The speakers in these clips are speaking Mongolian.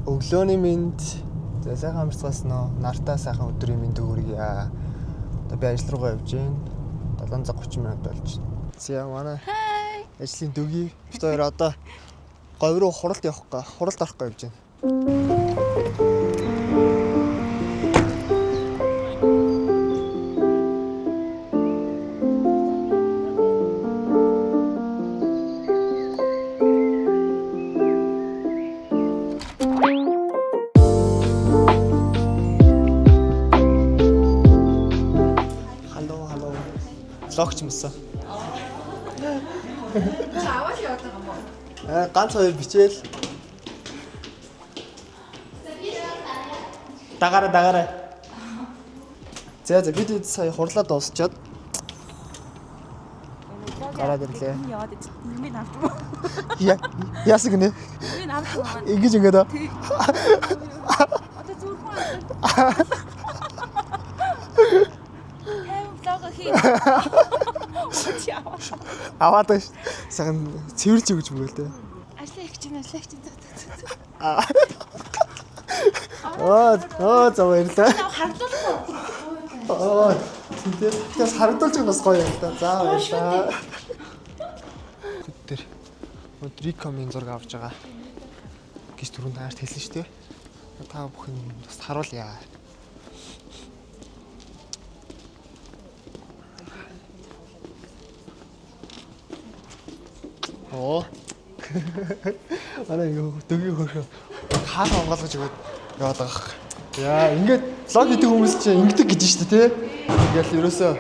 Өглөөний мэнд. За, сайхан амарцгаасан уу? Нартаа сайхан өдрийн мэнд хүргье. Одоо би ажил руугаа явж байна. 7 цаг 30 минут болж байна. За, манай ажлын дөгий. Бид хоёр одоо говь руу хуралд явах га. Хуралд орох га явж байна. Hello, hello. Vlog ч юмсан. Аваад яваад байгаа юм уу? Аа, ганц хоёр бичээл. Дагаараа, дагаараа. За за, бид сая хурлаа дуусчаад гараад ирлээ. Яваад ич. Юм авч юм уу? Я яасан гинэ? Юм авч юм аа. Ингэж ингээд аа. Одоо зүрхэн авсан. Тайван vlog хий. Чи аваад. Аваад байна шүү. Сайхан цэвэрлж өгч мөрөө дээ. Ажлаа их чинь, ажлаа их чинь. Аа, аа, за, баярлалаа. Харлуулах уу? Аа, тийм ээ. Тэгээс харагдуулж байгаа бас гоё юм л да. За, баярлалаа. Тэр Рикомын зураг авч байгаа гэж түрүүнд таарт хэлсэн шүү дээ. Та бүхэн бас харуулъя. Оо. Манай ингэ дөргийн хөрхөө хаал онгойлгож өгөөд яваад байгаа. Яа, ингээд vlog хийдэг хүмүүс чинь ингэдэг гэж шүү дээ, тий? Ингээл ерөөсөө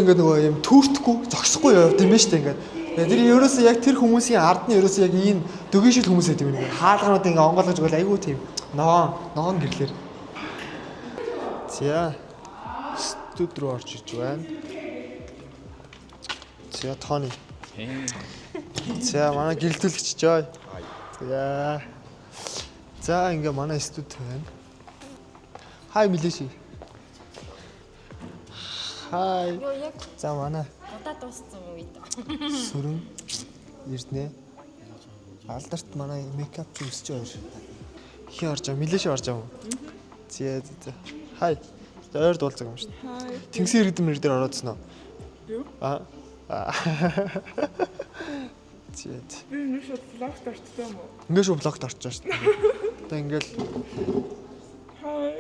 ингээд нөгөө юм түүртэхгүй, зогсохгүй явд юм байна шүү дээ ингээд. Тэгээ тэр ерөөсөө яг тэр хүмүүсийн ард нь ерөөсөө яг ийм дөргийн шил хүмүүс байдаг юм ингээд. Хаалганууд ингээд онгойлгож өгөөл айгүй тийм ногоон, ногоон гэрлэр. За. Студ руу орж иж байна. За, Тони. За, манай гэрэлтүүлэгч Жой. За. За, ингээ манай студ байна. Хай, Милеши. Хай. Йоо, яг За, манай удаа дууссан үед. сүрэн Эрдэнэ. Алдарт манай мейкап чи өсөж хоёр. Хин орж байгаа? Милеши орж байгаа юм. За за за. Хай. Ойр дуулцаг юм шүү дээ. Тэнгисийн иргэдэн мэр дээр ороодсон уу? Юу? Аа. За. За. Би нэг шууд vlog т орчихсон юм уу? Ингээ шүү vlog т орж байгаа шүү дээ. Одоо ингээл Хай.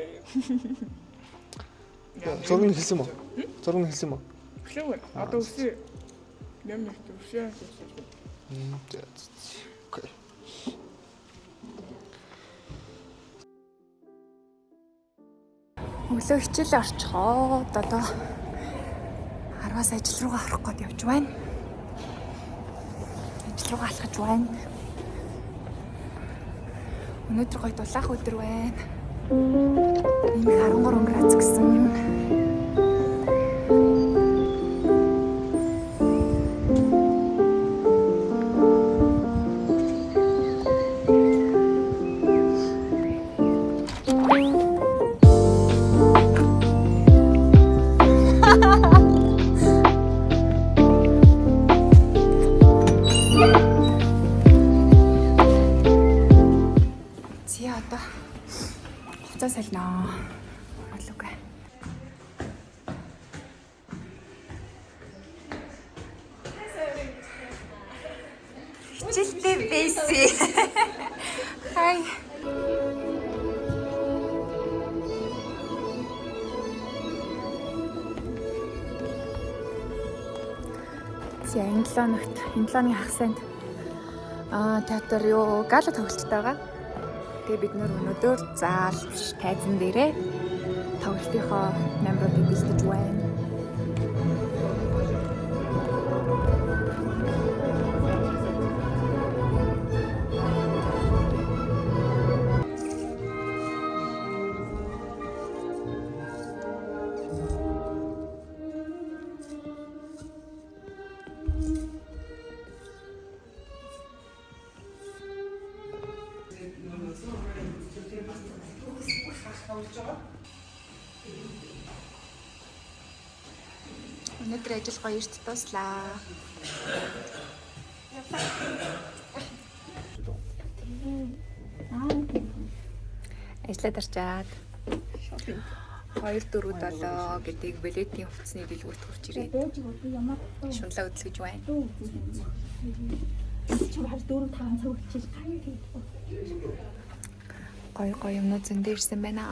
зураг нь хэлсэн юм уу? Зураг нь хэлсэн юм уу? Эхлэв. Одоо өсөө. Нэм нэгт өсөө. За, за, за. Okay. Өглөө хичээлээ орчихоод одоо 10-аас ажил руугаа орох гээд явж байна. Ажил руугаа алхаж байна. Өнөөдөр гоё дулаах өдөр байна. Ийм 13 градус гэсэн. Зя, одоо хувцас салнаа. Бодлоогүй. Хичээлтэй байсан. Хай. За, энэ 7 хоногт, энэ 7 хоногийн хагас сайнд театр юу гала тоглолттой байгаа. Тэгээ бид нөр өнөөдөр заал биш, тайзан дээрээ тоглолтынхоо номеруудыг бэлдэж байна. Өнөөдөр ажил гоё эрт дууслаа. Ажлаа дарчаад 2 4 7 гэдэг балетийн хувцсны дэлгүүрт хүрч ирээд шунлаа хөдөлгөж байна. Гоё гоё юмнууд зөндөө ирсэн байна.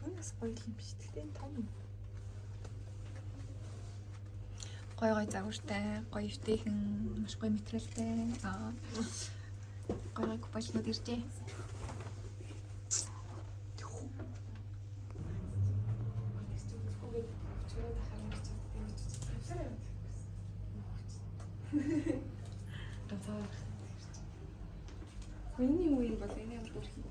Өнөөс гоё юм биш. Тэгтээ энэ том юм. Гоё гоё загвартай, гоё эвтэйхэн, маш гоё материалтай. Аа. Гоё гоё купажнууд иржээ. Миний юу юм бол энэ ямар хөрх юм.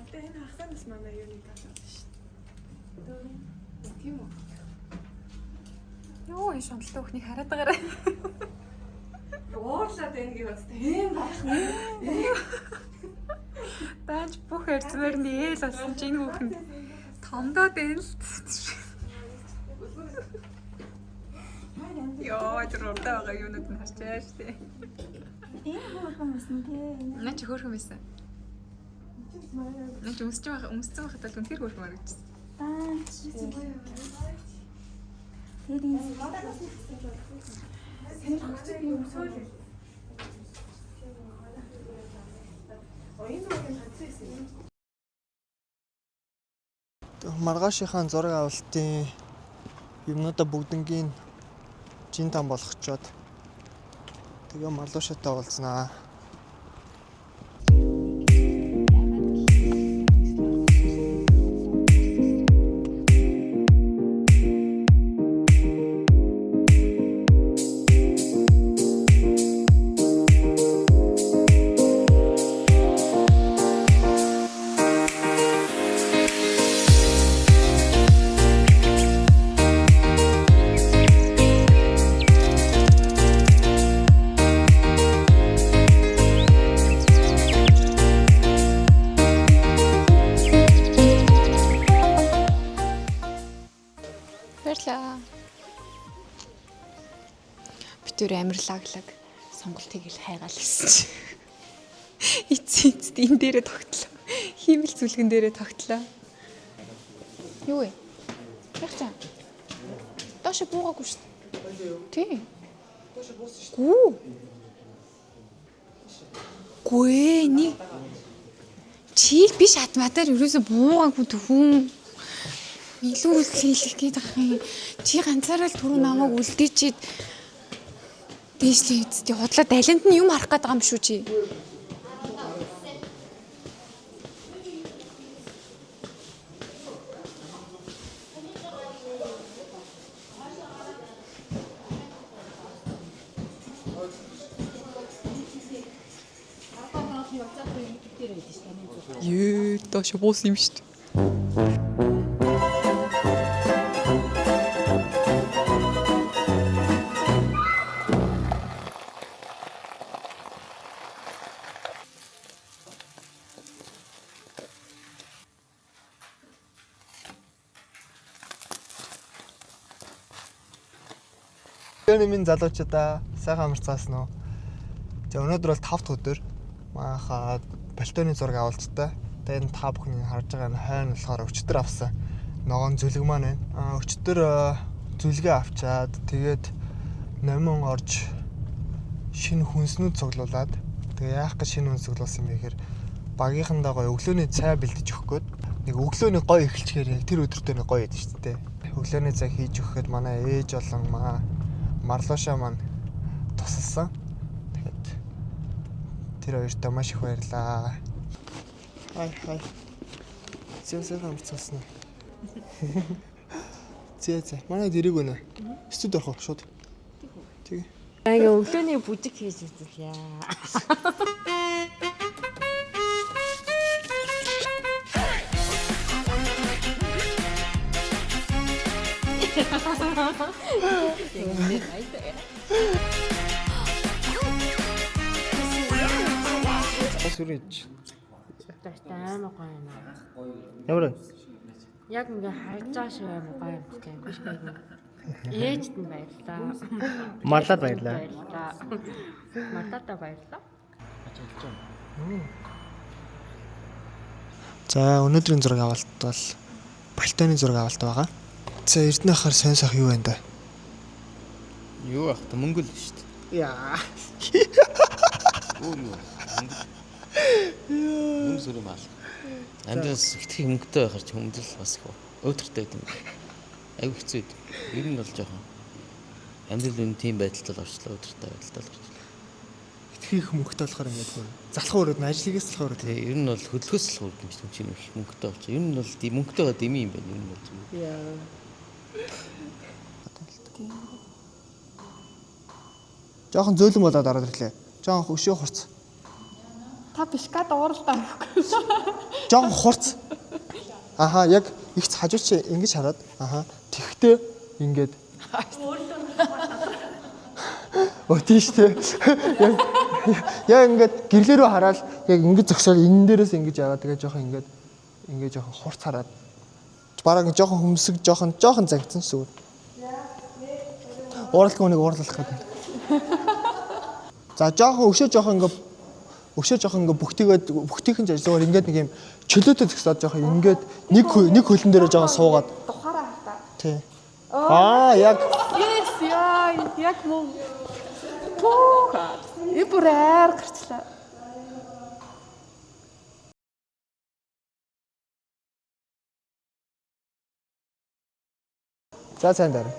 Одоо энэ хагасаас манай юуны талаад шүү дээ. Тийм үү? Йоо, энэ шуналтай бүхнийг хараад байгаарай. Уурлаад байна гэж бодсон. Эм байх нэ. Даанч бүх эрзмэр нь ээл болсон чи энэ хүүхэнд томдоод байна л. Йоо, тэр урдаа байгаа юунууд нь харчаа шүү дээ. Энэ хөөрхөн байсан тий. Наа чи хөөрхөн байсан. Наа чи өмсч байгаа өмссөн байхад бол үнэхээр хөөрхөн харагдчихсан. Даанч. Тэгээд энэ Сонирхогчд юм сөөл. Оюун зүрх хацсан юм. Маргаашийнхаа зураг авалтын юмнуудаа бүгднгийн жин там болгочоод тэгээ марлуушаатай уулзнаа. Баярлаа. Би тэр амир лаглаг сонголтыг ил хайгаал гэсэн чи. Эцээ эцэд энэ дээрээ тогтлоо. Хиймэл зүлгэн дээрээ тогтлоо. Юу вэ? Яг чаа. Доош буугаагүй шүү дээ. Тий. Доош буусан шүү. Гүү. Гүй ээ, нэг чи л биш атматаар ерөөсө буугаагүй төхөн. Илүү л хийлэх гээд байгаа юм. Чи ганцаараа л түрүү намайг үлдээчихэд дээшлээ үсттэй худлаа далинд нь юм харах гээд байгаа юм шүү чи. Ее, доош буусан юм шүү дээ. Өглөөний минь залуучуудаа сайхан амарцгаасан уу? За өнөөдөр бол 5 дахь өдөр. Манайхаа бальтоны зураг авалттай. Тэгээ энэ та бүхний харж байгаа энэ хойно болохоор өчтөр авсан. Ногоон зүлэг маань байна. Аа өчтөр зүлгээ авчаад тэгээд номон орж шинэ хүнснүүд цуглуулад тэгээ яах гэж шинэ хүнс цуглуулсан бэ гэхээр багийнхандаа гоё өглөөний цай бэлдэж өгөх гээд нэг өглөөний гоё эхэлчихээр яг тэр өдөртөө нэг гоё идэв шүү дээ. Өглөөний цай хийж өгөхөд манай ээж болон маа Марлуушаа маань тусалсан. Тэгэхээр тэр хоёртоо маш их баярлаа. Хай хай. Зэн зэн амарцсан уу? Зэ зэ. Манай дэрэг өнө. Студ орох уу шууд. Тэг. Ингээ өглөөний бүжиг хийж үзлээ. Бас үрэж. Тааштай амар гоё юм аа. Ямар вэ? Яг ингээ харж байгаа шиг амар гоё юм тийм биш үү? Ээжд нь баярлаа. Марлаад баярлаа. Баярлаа. Марлаадаа баярлаа. За өнөөдрийн зураг авалт бол Балтоны зураг авалт байгаа. За Эрдэнэ ахаар сонь сах юу байна да? Юу ах та мөнгө л шүү дээ. Яа. Өөр юу ах. Мөнгө. Мөнгө сүрэм ал. Амьдралс итгэх мөнгөтэй байхаар ч хүмүүл бас их өөдртэй байд юм. Айгүй хэцүү байд. Ер нь бол жоохон амьдрал энэ тийм байдалтай л орчлоо, өөдртэй байдалтай л орчлоо. Итгэх мөнгөтэй болохоор ингээд бүр залхуу өрөөд нь ажлыгээс залхуу өрөөд. Тэгээ ер нь бол хөдөлгөөс л хурд юм шиг чинь их мөнгөтэй болчих. Ер нь бол мөнгөтэйгээ дими юм байна. Ер нь бол зүгээр. Яа. Жохон зөөлөн болоод ороод ирлээ. Жохон өшөө хурц. Та бишка дууралдаа өгөхгүй. Жохон хурц. Аха яг их хажууч ингэж хараад аха тэгтээ ингээд Оо тийш үү. Яг яг ингээд гэрлээ рүү хараад яг ингэж зогсоод энэ дээрээс ингэж яагаад тэгээ жохон ингээд ингээд жохон хурц хараад бараг ингэ жохон хөмсөг жохон жохон загцсан шүү. Ууралгүй нэг уурлах гэдэг. За жохон өшөө жохон ингээд өшөө жохон ингээд бүхтийгээд бүхтийнхэн ч зүгээр ингээд нэг юм чөлөөтэй зогсоод жохон ингээд нэг нэг хөлн дээрээ жохон суугаад Тухаараа хартаа. тий. Аа яг Yes, яа, яг мөн. Пүү. И бүр айр гарчлаа. За сайн дараа.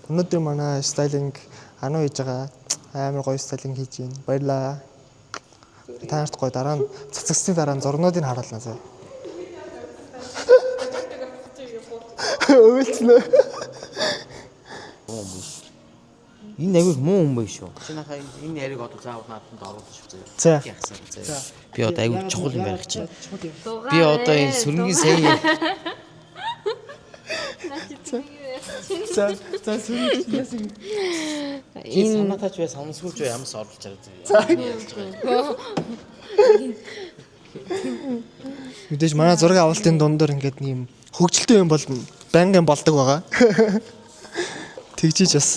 Өнөөдөр манай styling ануу хийж байгаа. Амар гоё styling хийж байна. Баярлаа. Та нарт гоё дараа нь цацгсны дараа нь зурнуудыг харуулна заа. Өвөлцнө. Энэ айгүй муу хүн байх шүү. Чи нахаа энэ яриг одоо заавал нааданд оруулах шүү заяа. За. Яхсан заяа. Би одоо айгүй чухал юм ярих чинь. Би одоо энэ сүрэнгийн сайн За за сүрэг яасан. энэ санаатаач бай санамсгүйч бай ямарс оруулж байгаа заяа. Мэдээж манай зураг авалтын дундор ингээд нэг юм хөгжилтэй юм бол байнгын болдог байгаа. Тэгжиж бас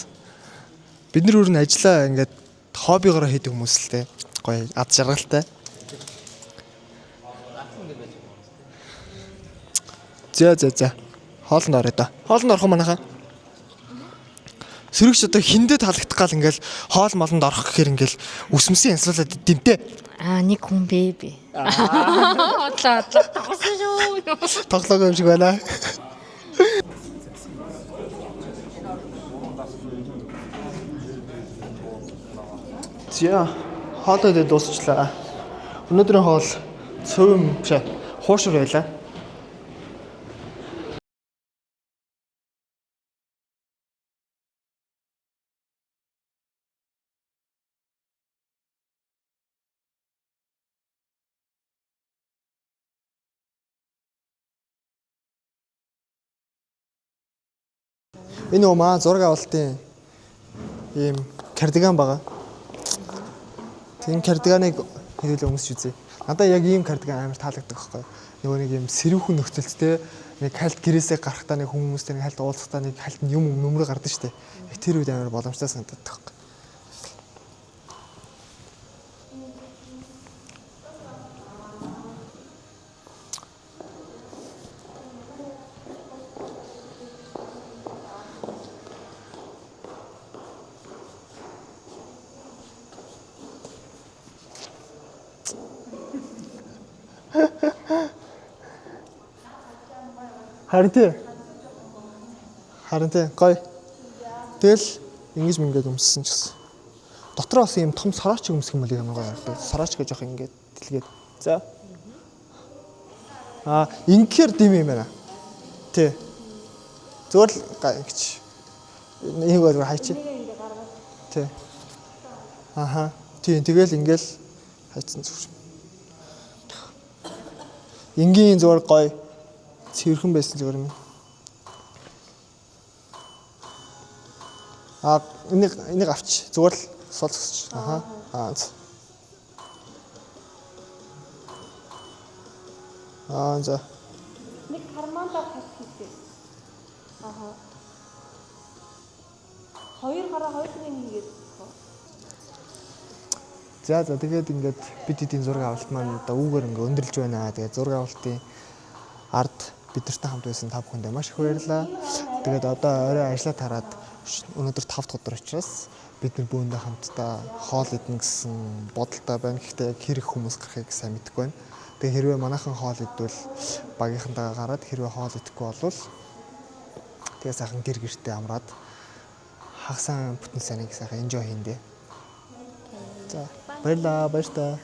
бид нар өөр нь ажиллаа ингээд хоббигоороо хийдэг хүмүүс л те. Гоё ад жаргалтай. За за за. Хоолнд орё доо. Хоолнд орох уу манайхаа? Сөрөгч одоо хиндэ таалагдах гал ингээл хоол молонд орох гэхээр ингээл үсмсийн янслуулаад димтэй. Аа нэг хүн бэ би. Одлоо одлоо тоглосон шүү. Тоглоог юм шиг байна. За хоолоо дэ дуусчлаа. Өнөөдрийн хоол цөвм биш ээ, хуушур байлаа. Энэ нөгөө маа зураг авалтын ийм кардиган байгаа. Тийм кардиганыг хэдүүлээ өмсч үзье. Надад яг ийм кардиган амар таалагддаг байхгүй. Нөгөө нэг ийм сэрүүхэн нөхцөлд те нэг хальт гэрээсээ гарахдаа нэг хүмүүстэй нэг хальт уулзахдаа нэг хальт юм нөмрө гардаг штэ. Яг тэр үед амар боломжтой санагддаг байхгүй. Харин тий. Харин тий. Гоё. Тэгэл ингэж мингээд өмссөн ч гэсэн. Дотроо бас ийм том сорооч өмсөх юм бол амар гоё харагдав. Сорооч гэж жоох ингээд дэлгээд. За. Аа, ингэхээр дэм юм байна. Тий. Зүгээр л ингэж. Энийг бол хайчи. Тий. Аха. Тий, тэгэл ингээл хайцсан зүгээр. Энгийн зүгээр гоё цэвэрхэн байсан зүгээр юм. А энийг авч зүгээр л сул зогсож. Аха. Аа. За. Аа за. Нэг кармандаа тас хийсэн. Аха. Хоёр гараа хоёр нэг хийгээд. За за, тэгээд ингээд бид хэдийн зураг авалт маань одоо үүгээр ингээ өндөрлж байна. Тэгээд зураг авалтын ард бид нартай хамт байсан та бүхэндээ маш их баярлалаа. Тэгээд одоо орой ажиллаа тараад өнөөдөр 5 дахь өдөр учраас бид нар бөөндөө хамтдаа хоол идэнэ гэсэн бодолтой байна. Гэхдээ яг хэрэг хүмүүс гарахыг сайн мэдэхгүй байна. Тэгээд хэрвээ манайхан хоол идвэл багийнхантайгаа гараад, хэрвээ хоол идэхгүй болвол тэгээ сайхан гэр гэртээ амраад хагас бүтэн сайныг сайхан enjoy хийндэ. За, баярлалаа, баяртай.